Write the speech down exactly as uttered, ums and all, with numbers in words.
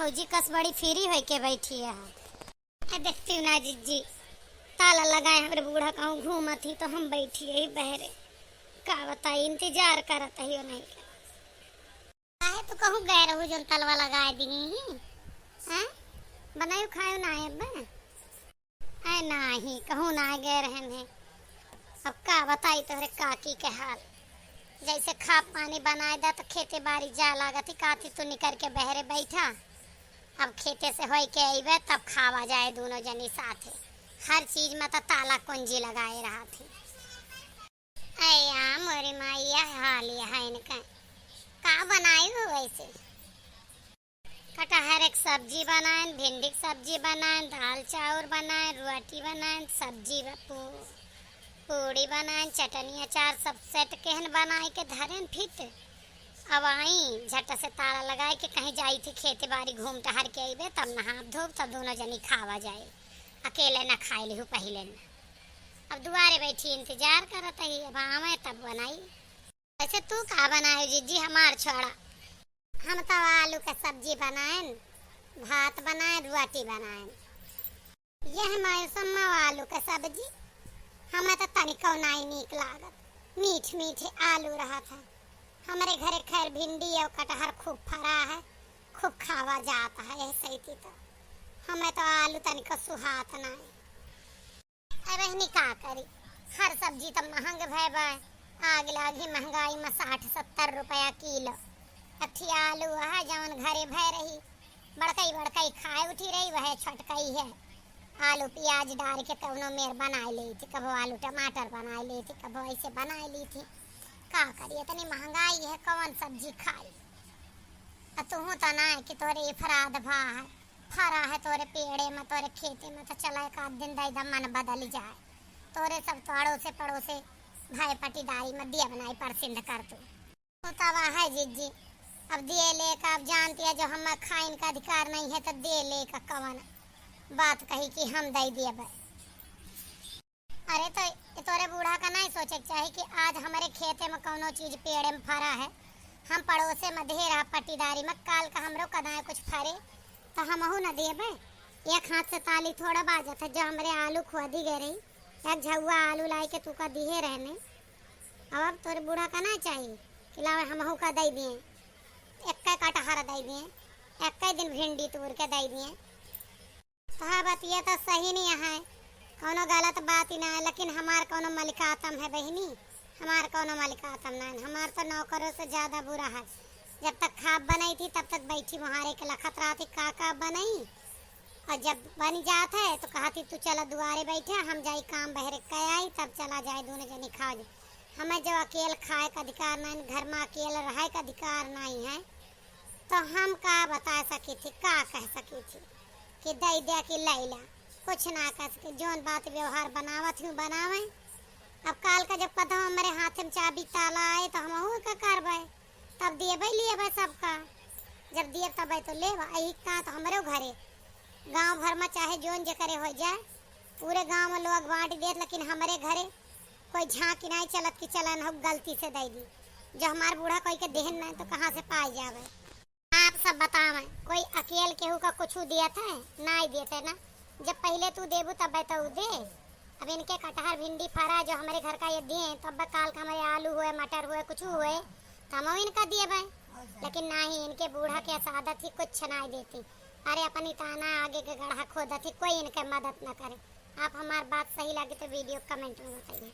फौजी कस बड़ी free होइके बैठी है। ए, देखती हूँ ना जिज्जी, ताला लगाए हमरे बूढ़ा कहूँ घूमत ही तो हम बैठी ही बहरे। का बताई, इंतजार करत ही नहीं। काहे तू कहूँ गए रहू जौन तलवा लगाए दिही? हैं? बनायु खायु ना है बे? ऐ नाही, कहूँ ना गए रहन है। अब का बताई तोहरे काकी के हाल। जैसे खा पानी बनाए दा तो खेते बारी जा लागत ही, काती तू निकर के बहरे बैठा। अब खेते से होई के अइबे तब खावा जाए दोनों जनी साथे। हर चीज में तो ताला कुंजी लगाए रहत ही। अया मोरी माई, यह हाल यह इनका। का बनाई हो वैसे? कटहर एक सब्जी बनाएन, भिंडी के सब्जी बनाएन, दाल चाउर बनाएन, रोटी बनाएन, सब्जी ब-, पू-, पूड़ी बनाएन, चटनी अचार सब set केहन बनाए के धरेन फिट। अब आई झट से ताला लगाए के कहीं जाई थी खेते बारी घूम टहर के अइबे तब नहाब धोब तब दोनों जनी खावा जाए। अकेले न खाए लिहू पहिले न। अब दुआरे बैठी इंतजार करत ही, अब आवे तब बनाई। अच्छा तू का बनाए जिज्जी हमार छोड़ा? हम तो आलू के सब्जी बनाएन, भात बनाएन, रोटी बनाएन। यह मौसम में आलू के सब्जी हमें तो तनिको नाई नीक लागत। मीठ मीठ आलू रहत है। हमरे घरे खैर भिंडी और कटहर खूब फरा है, खूब खावा जात है, ऐसे ही तो हमें तो आलू तनिको सुहात नाई। अरे बहिनी का करी, हर सब्जी त महंग भय बा। आग लागी महंगाई में साठ सत्तर रुपया किलो। अठी आलू है जवन घरे भय रही, बड़कई बड़कई खाए उठी रही, वह छोटकई है। आलू प्याज डाल के कौनो मेर बनाए लेई थी, कबो आलू टमाटर बनाए लेई थी, कबो ऐसे बनाए लेई थी। का करी, इतनी महंगाई है, कौन सब्जी खाई? आ तुहू तो ना है कि तोरे इफराद भा है, फरा है तोरे पेड़े में, तोरे खेते में, तो चला एक आध दिन दई दा मन बदल जाए। तोरे सब तो अड़ोसे पड़ोसे भाई पटीदारी में दिया बनाई परसिंध कर तू। तू तब है जिज्जी, अब दिए ले का, अब जानती है जो हम खाइन का अधिकार नहीं है तो दे ले का कवन बात कही कि हम दई दिए बे। अरे तो ये तोरे बूढ़ा का नहीं सोचे के चाही कि आज हमरे खेते में कौनो चीज पेड़े में फरा है, हम पड़ोसे में ढेर है पटीदारी में, काल का हमरो कदाए कुछ फरे तो हमहू न देबे। एक हाथ से ताली थोड़ा बाजत है, जो हमरे आलू खुआ दी गए रही, एक झउआ आलू लाई के तू का दिहे रहने। अब, अब तोरे बूढ़ा का ना चाही कि लावे हमहू का दई दिए, एक कटहर दई दिए, एक दिन भिंडी तोड़ के दई दिए। हाँ, बतिया तो सही नहीं है, कौनो गलत बात ही ना है, लेकिन हमार कौनो मलिकातम है बहिनी, हमार कौनो मलिकातम ना है, हमार तो नौकरों से ज्यादा बुरा है। जब तक खाब बनाई थी, तब तक बैठी मुहारे के लखत रहती, का का बनाई, और जब बन जात है, तो कहती, "तू चला दुआरे बैठे, हम जाई काम बहरे कै आई, तब चला जाए, दोनों जनी खा जाए।" हमें जो अकेल खाए का अधिकार नहीं, घर में अकेल रहे का अधिकार नहीं है, तो हम का बता सकी थी, का कह सकी थी कि दई द्या कि लैला, कुछ ना कह सके। जौन बात व्यवहार बनावत हूँ, बनावे। अब काल का जब कदम हमारे हाथ में चाबी ताला आए, तो हम का करबे? तब दिए भाई लिए भाई सबका, जब दिए तब तो ले भाई। का तो हमरे घरे, गांव भर में चाहे जोन जे करे हो जाए, पूरे गांव में लोग बांट देत, लेकिन हमरे घरे कोई झांकी नहीं चलत कि चलन हो गलती से दे दी। जो हमार बूढ़ा कोई के देहन नहीं तो कहाँ से पाए जावे? आप सब बतावें, कोई अकेल केहू का कुछ दियत है? नहीं देते ना। जब पहले तू देबू तब तो उ दे। अब इनके कटहर भिंडी फरा जो हमरे घर का ये दिए, तो अब काल का हमरे आलू हुए, मटर हुए, कुछ हुए, तो हम इनका दिए भाई। लेकिन नहीं, इनके बूढ़ा के आदत ही कुछ नहीं देती। अरे अपनी ताना आगे के गढ़ा खोदत ही, कोई इनके मदद न करे। आप हमार बात सही लगे तो video comment में बताइए।